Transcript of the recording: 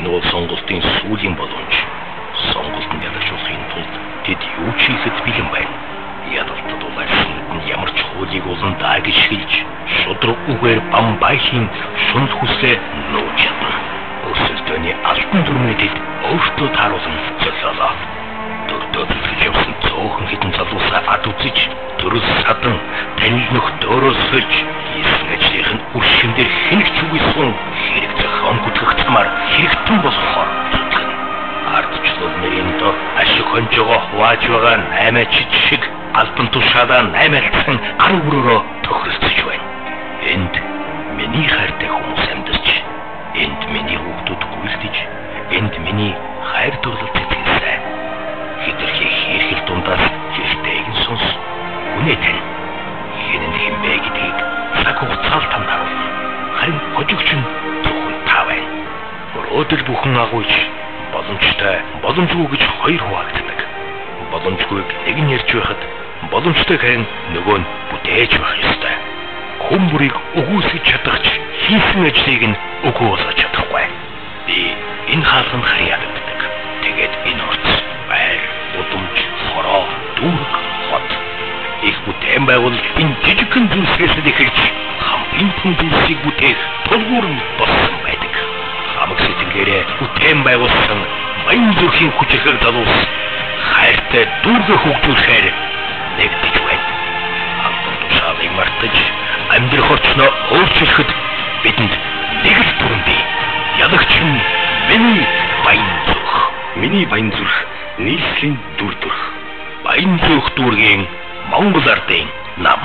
Энэ бол сонголтын сүүлийн боломж. Сонголтод ялагч болохын тулд тэд юу ч хийхэд бэлэн байна. Ядалтад улаашнууд нь ямар ч хуулийг улан даа гэж хэлж, шудраг үгээр Бамбайхийн шунал хүслээ нууж чадна. Өрсөлдөөний алтан дүрмээ тэд өөртөө тааруулан золиолоо. Дөрдөө зүтгэж явсан цөөхөн хэдэн залуусаа ад үзэж, төрөл садан танил нөхдөөрөө сольж, хийсэн ажлынх нь үр шим дээр хэнэг ч үгүйсгэн хэрэг зохион гүтгэх замаар хэрэгтэн болохоор зүтгэнэ. Ардчлал нэрийн дор ашиг хонжоогоо хувааж байгаа наймаачид шиг албан тушаалаа наймаалцсан гар өрөөрөө тохиролцож байна. Энд миний хайртай хүмүүс амьдарч, энд миний хүүхдүүд гүйлдэж, энд миний хайр дурлал цэцгэлсэн. Хэтэрхий хийрхэл дундаас хэрэгтэй нь сонс. Үнэ тань. Хэн нь хэн бэ гэдгийг цаг хугацаал танд харуулна. Харин хожигч нь зөвхөн та байна. Мөрөөдөл бүхэн агуулж боломжтой, боломжгүй гэж хоёр хуваагддаг. Боломжгүйг нэг нь ярьж байхад боломжтой харин нөгөө нь бүтээж байх ёстой. Хүн бүрийг үгүйсгэж чадах ч хийсэн ажлыг нь үгүй болгож чадахгүй. Би энэ хаалганд харин ядагддаг. Тэгээд энэ орц, байр, удамж, хороо, дүүрэг, хот. Их бүтээн байгуулалтын жижигхэн зүйлсээс л эхэлж хамгийн том зүйлсийг бүтээх тулгуур нь болсон байдаг. Хамаг сэтгэлээрээ бүтээн байгуулсан баян зүрхийн хүчирхэг залуус хайртай дүүргээ хөгжүүлэхээр нэгдэж байна. Албан тушаалыг мартаж амьдрах орчноо өөрчлөхөд бидэнд нэг л дүрэм бий. Ялагч нь миний баян зүрх. Миний баян зүрх нийслэлийн дүр төрх. Баян зүрх дүүргийн Монгол ардын нам.